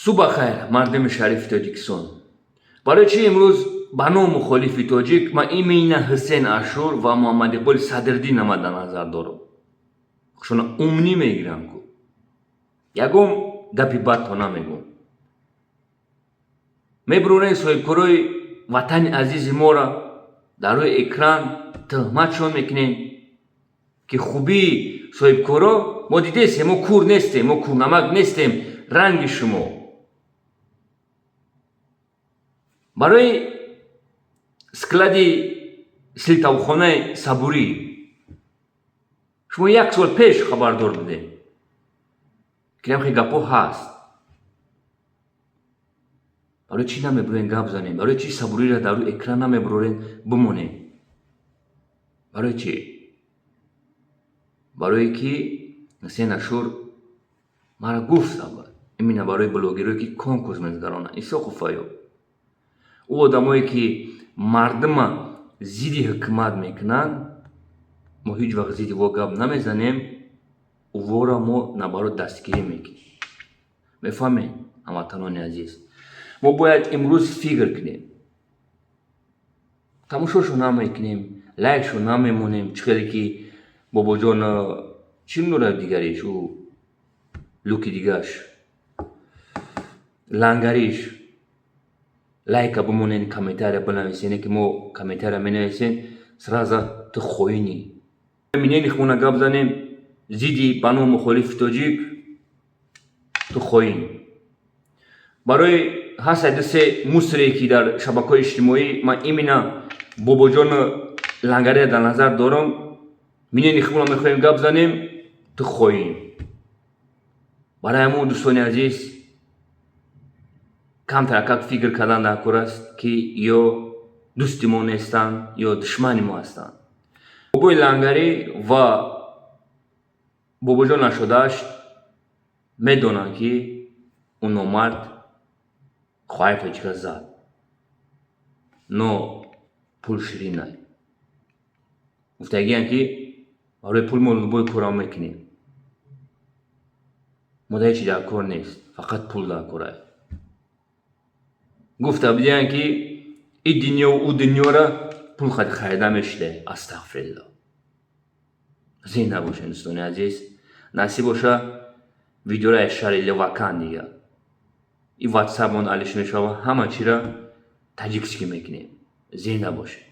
Субҳ хайр, мардуми шарифи Тоҷикистон. Барои чӣ имрӯз ба ном мухолифи тоҷик ман именно Ҳусен Ашур ва Муҳаммадиқболи Садриддин ама дар назар дорам? Хушона умнӣ мегирам ку. Ягон гапи бад то намегӯм. Мебурорен соҳибкорои ватани азизи моро дар рӯи экран тӯҳматшон мекунем, ки хубии соҳибкоро мо дидесем. Мо кур нестем, мо курнамак нестем ранги шумо. Барои склади силтавхонаи Сабурӣ шумо як сол пеш хабардор будем, ки ҳамхел гапҳо ҳаст. Барои чӣ намебурем, гап занем? Барои чӣ Сабуриро дар рӯи экран намебурорем, бимонем? Барои чӣ? Барое ки Ҳусен Ашур мара гуфт аввал, именно барои блогерое, ки конкурс мегузаронанд, Исоқу Фаё, ӯ одамое, ки мардума зидди ҳукумат мекунанд, мо ҳеҷ вақт зидди во гап намезанем. Увора мо наоборот дастгирӣ мекунем. Мефаҳмед, ҳамватанони азиз, мо бояд имрӯз фикр кунем. Тамошошо намекунем, лайкшо намемонем. Чӣ хеле ки Бобоҷон чӣ дорад, дигариш, ӯ луки дигаш, лангариш, лайка бимонен, комментария бинависен, ки мо комментария менависем, сразу ту хоинӣ. Минени хона гап занем зидди ба ном мухолифи тоҷик, ту хоин. Барои ҳаст ду се мусоре, ки дар шабакаҳои иҷтимоӣ, ман именно Бобоҷону Лангария дар назар дорам, минени хона мехоҳем гап занем, ту хоин. Барои ҳамон, дӯстони азиз, камтар фикр кардан дар кор аст, ки ё дӯсти мо нестанд, ё душмани мо ҳастанд. Бобои Лангарӣ ва Бобоҷон 88 медонанд, ки ӯ номард хоҳари тоҷика зад, но пул ширинай. Гуфтагиянд, ки барои пул мо любой корам мекунем. Мо дар ҳечи дар кор нест, фақат пул дар корай. Гуфта будиянд, ки и дунёву ӯ дунёра пул харида мешуда. Астағфирилло. Зинда бошед, дӯстони азиз. Насиб боша, видеора аз шаҳри Левакан дига и ватсапмон алиш мешава, ҳама чиро таҷикский мекунем. Зинда бошед.